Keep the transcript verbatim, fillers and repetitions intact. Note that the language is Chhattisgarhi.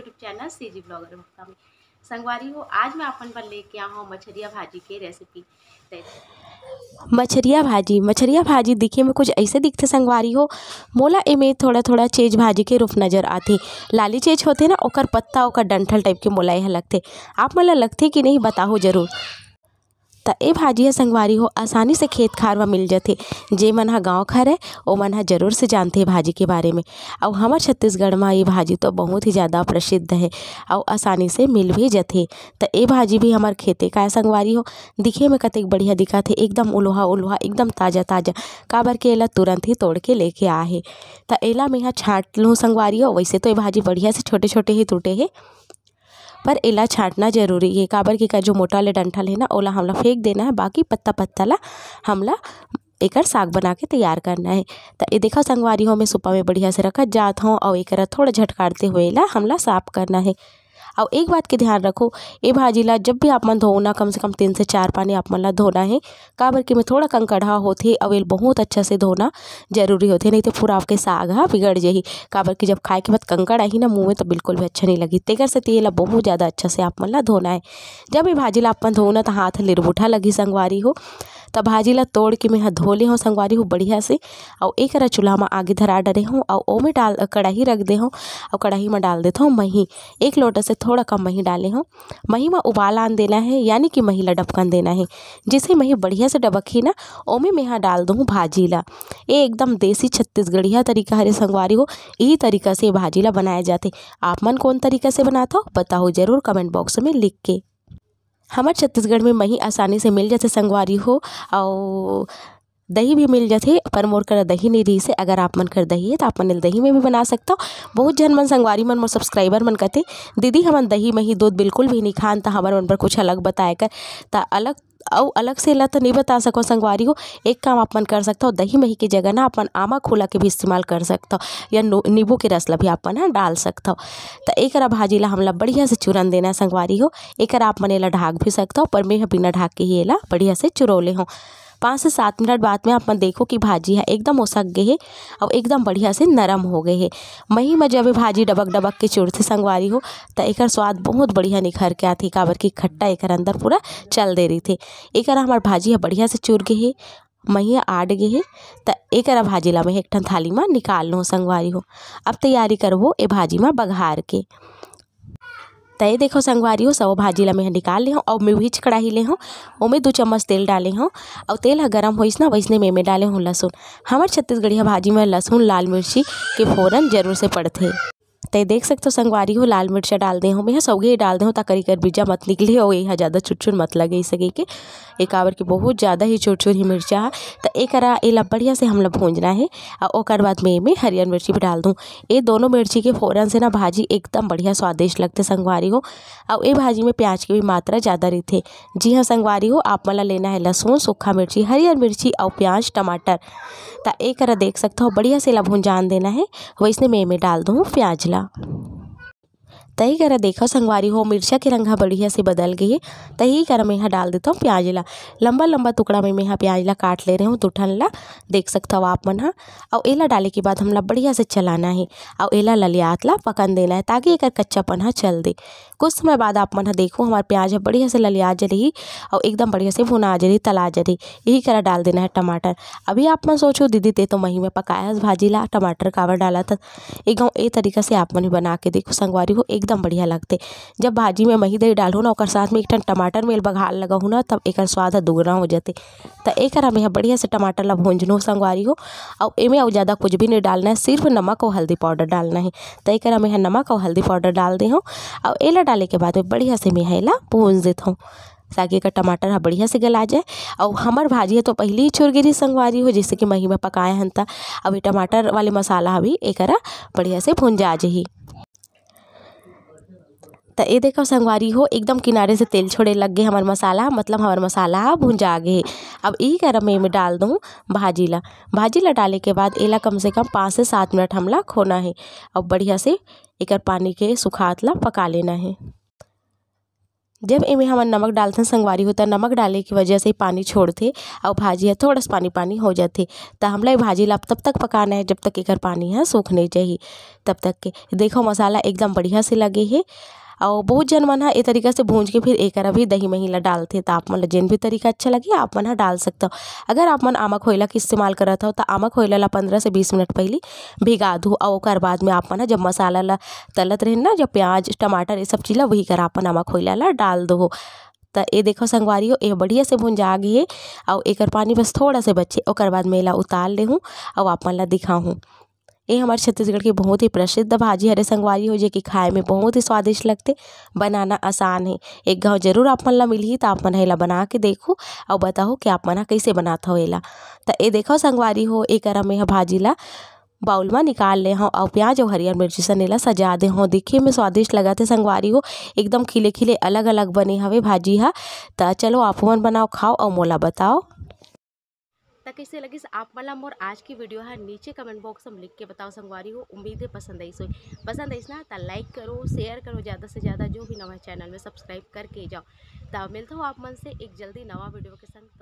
YouTube channel CG Vlogger भक्ता में। संगवारी हो, आज मैं अपन बर लेके आए हूँ मछरिया भाजी के रेसिपी। मछरिया भाजी, मछरिया भाजी दिखे में कुछ ऐसे दिखथे संगवारी हो। मोला एमे थोड़ा थोड़ा चेज भाजी के रूप नजर आथे। लाली चेज होथे ना, ओकर पत्ता, ओकर डंठल टाइप के मोला यह लगथे। आप मन ला लगथे कि नहीं, बताहू जरूर। त ए भाजी ह संगवारी हो आसानी से खेत खार म मिल जथे। जे मन ह गाँव खार हे, ओ मन ह जरूर से जानथे ए भाजी के बारे में। अउ हमर छत्तीसगढ़ म ये भाजी तो बहुत ही ज़्यादा प्रसिद्ध हे अउ आसानी से मिल भी जथे। त ए भाजी भी हमर खेते का हे संगवारी हो। दिखे में कतेक बढ़िया दिखत हे, एकदम उलोहा उलोहा, एकदम ताजा ताजा, काबर के एला तुरंत ही तोड़ के लेके आए हे। त एला मेहा छांट लूँ संगवारी हो। वैसे तो ये भाजी बढ़िया से छोटे छोटे ही टूटे हे, पर एला छांटना जरूरी हे, काबर कि एकर जो मोटा ले डंठल हे ना, ओला हमला फेंक देना हे, बाकी पत्ता पत्ता ला हमला एकर साग बना के तैयार करना हे। त ये देखा संगवारी हो, मैं सुपा में बढ़िया से रखत जात हूँ अउ एकरा थोड़ा झटकारते हुए ला हमला साफ करना हे। अउ एक बात के ध्यान रखो, ए भाजी ला जब भी आप मन धोना, कम से कम तीन से चार पानी आप मन ला धोना हे, काबर कि मैं थोड़ा कंकड़हा होथे अउ एल बहुत अच्छा से धोना जरूरी होथे, नहीं तो पूरा आपके साग ह बिगड़ जाही। काबर कि जब खाए के बाद कंकड़ आही ना मुँह में, तो बिल्कुल भी अच्छा नहीं लगही। तेकर सेती एला बहुत ज़्यादा अच्छा से आप मन ला धोना हे। जब ये भाजी ला आप मन धोना, तो हाथ लिरबुठा लगही संगवारी हो। त भाजी ला तोड़ के मैं ह धो ले हूँ संगवारी हो बढ़िया से। अउ एकरा चूल्हा म आगी धरा डरे हूँ अउ ओमे डाल, कड़ाही रख दे हूँ अउ कड़ाही म डाल देत हूँ मही। एक लोटा से थोड़ा कम मही डाले हूँ। मही म उबाल आन देना हे, यानी कि मही ला डबकन देना हे। जैसे मही बढ़िया से डबकही ना, ओमे मेहा डाल दूँ भाजी ला। ये एकदम देसी छत्तीसगढ़िया तरीका हरे संगवारी हो। यही तरीका से भाजी ला बनाया जाथे। आप मन कौन तरीका से बनात हो, बताओ जरूर कमेंट बॉक्स में लिख के। हमर छत्तीसगढ़ में मही आसानी से मिल जाथे संगवारी हो, अउ दही भी मिल जाथे, पर मोर करा दही नहीं रहिस हे। अगर आप मन कर दही हे, तो आप मन एला दही में भी बना सकथव। बहुत झन मन संगवारी मन, मोर सब्सक्राइबर मन कथे, "दीदी, हमन दही, मही, दूध बिल्कुल भी नहीं खान, त हमर मन बर कुछ अलग बताए कर।" त अलग, अउ अलग से एला तो नहीं बता सको संगवारी हो। एक काम आप मन कर सकथव, दही मही के जगह ना अपन आमा खोला के भी इस्तेमाल कर सकथव, या नो-, नींबू के रस ला भी आप मन ह डाल सकथव। त एकरा भाजी ला हमला बढ़िया से चूरन देना हे संगवारी हो। एकरा आप मन एला ढाक भी सकथव, पर मैं ह बिना ढाक के ही एला बढ़िया से चुरो ले हूँ। पाँच से सात मिनट बाद में आप मन देखो कि भाजी ह एकदम ओसक गे हे अउ एकदम बढ़िया से नरम हो गए हे। मही म जब ये भाजी डबक डबक के चुरथे संगवारी हो, त एकर स्वाद बहुत बढ़िया निखर के आथे, काबर कि खट्टा एकर अंदर पूरा चल दे रहिथे। एकर हमर भाजी ह बढ़िया से चुर गे हे, मही ह आट गे हे। त एकरा भाजी ला मैं एक ठन थाली म निकाल लूँ संगवारी हो। अब तैयारी करबो ए भाजी म बघार के। त ये देखो संगवारी हो, सब भाजी ला मैं ह निकाल ले हूँ। अउ मैं बीच कड़ाही ले हूँ, ओमे दू चम्मच तेल डाले हूँ। अउ तेल ह गरम होइस ना, वैसने में मैं डाले हूँ लहसुन। हमर छत्तीसगढ़िया भाजी में लहसुन, लाल मिर्ची के फोरन जरूर से पड़थे। त ये देख सकथव संगवारी हो, लाल मिर्चा डाल दे हूँ मैं ह, सौगे डाल दे हूँ, ताकि एकर बीजा मत निकले अउ ये ह ज़्यादा चुरचुर मत लगे, इसे कहिके। ए काबर कि बहुत ज़्यादा ही चुरचुर ही मिर्चा ह। त एकरा, एला बढ़िया से हमला भूंजना हे। अउ ओकर बाद में एमे हरियर मिर्ची भी डाल दूँ। ए दोनों मिर्ची के फोरन से ना भाजी एकदम बढ़िया स्वादिष्ट लगथे संगवारी हो। अउ ए भाजी में प्याज के भी मात्रा ज़्यादा रहिथे। जी हाँ संगवारी हो, आप मन ला लेना हे लहसुन, सूखा मिर्ची, हरियर मिर्ची अउ प्याज, टमाटर। त एकरा देख सकथव, बढ़िया से एला भुंजान देना हे। वैसने में एमे डाल दूँ प्याज ला। तही करा देखव संगवारी हो, मिर्चा के रंग ह बढ़िया से बदल गे हे। तही करा मेंहा डाल देथव प्याज ला। लंबा लंबा टुकड़ा में मेंहा प्याज ला काट ले रहे हूँ, दू ठन ला, देख सकथव आप मन ह। अउ एला डाले के बाद हमला बढ़िया से चलाना हे, अउ एला ललियात ला पकन देना हे, ताकि एकर कच्चापन ह चल दे। कुछ समय बाद आप मन ह देखो, हमार प्याज ह बढ़िया से ललिया जरही, अउ एकदम बढ़िया से भुना जरही, तला जरही। यही करा डाल देना हे टमाटर। अभी आप मन सोचो, "दीदी, ते तो मही में पकाए हस भाजी ला, टमाटर काबर डालत हस?" एक घाव ए तरीका से आप मन भी बना के देखो संगवारी हो, एकदम बढ़िया लगथे। जब भाजी में मही दही डालहु ना, ओकर साथ में एक ठन टमाटर में बघार लगाहु ना, तब एकर स्वाद ह दुगना हो जाथे। त एकर में ह बढ़िया से टमाटर ला भूंजनो संगवारी हो, अउ एमे अउ ज्यादा कुछ भी नहीं डालना है, सिर्फ नमक अउ हल्दी पाउडर डालना है। त एकर में ह नमक अउ हल्दी पाउडर डाल दे हूँ, अउ एला डाले के बाद में बढ़िया से मैं ह एला भूंज देत हूँ, ताकि एकर टमाटर ह बढ़िया से गला जाए। अउ हमर भाजी ह तो पहिली ही चुर गे रही संगवारी हो, जैसे कि मही में पकाए हन, त अभी टमाटर वाले मसाला ह भी एकरा बढ़िया से भुंजा जही। त ए देखो संगवारी हो, एकदम किनारे से तेल छोड़े लग गे हमर मसाला, मतलब हमर मसाला ह भुंजा गे हे। अब ई करा में एमे डाल दूँ भाजी ला। भाजी ला डाले के बाद एला कम से कम पाँच से सात मिनट हमला खोना हे। अब बढ़िया से एकर पानी के सुखात ला पका लेना हे। जब एमे हमन नमक डालथन संगवारी हो, त नमक डाले की वजह से पानी छोड़थे अउ भाजी ह थोड़ा सा पानी पानी हो जाथे। त हमला ये भाजी ला तब तक पकाना है जब तक एकर पानी ह सूख नहीं जाही। तब तक के देखो मसाला एकदम बढ़िया से लगे हे। अउ बहुत झन मन ह ए तरीका से भूंज के फिर एकर अभी दही मही ला डालथे। त आप मन ला जेन भी तरीका अच्छा लगे आप मन ह डाल सकथव। अगर आप मन आमा खोइला के इस्तेमाल करत हव त आमा खोइला ला पंद्रह से बीस मिनट पहिली भिगा दू अउ ओकर बाद में आप मन ह जब मसाला ला तलत रहेन ना, जब प्याज टमाटर ये सब चीज ला वही कर आप मन आमा खोइला ला डाल दो। त ये देखो संगवारी हो, ये बढ़िया से भुंजा गे हे अउ एकर पानी बस थोड़ा से बचे, ओकर बाद में एला उतार लेहूँ अउ आप मन ला दिखाहूँ। ये हमारे छत्तीसगढ़ के बहुत ही प्रसिद्ध भाजी हरे संगवारी हो, जे कि खाए में बहुत ही स्वादिष्ट लगथे। बनाना आसान है, एक घाव जरूर आप मन ला मिलही त आप मन ह एला बना के देखो अउ बताओ कि आप मन ह कैसे बनात हो एला। त ये देखो संगवारी हो, एकर में ह भाजी ला बाउल में निकाल ले हव अउ प्याज अउ हरियर मिर्ची सन एला सजा दे हव। दिखे में स्वादिष्ट लगत हे संगवारी हो, एकदम खिले खिले अलग अलग बने हवे भाजी हा। त चलो आप मन बनाओ, खाओ अउ मोला बताओ। त कैसे लगिस आप मन ला मोर आज की वीडियो ह, नीचे कमेंट बॉक्स में लिख के बताओ संगवारी हो। उम्मीद है पसंद आइस होही। पसंद आइस ना त लाइक करो, शेयर करो, ज़्यादा से ज़्यादा जो भी नवा चैनल में सब्सक्राइब करके जाओ। त मिलता हूँ आप मन से एक जल्दी नवा वीडियो के संग।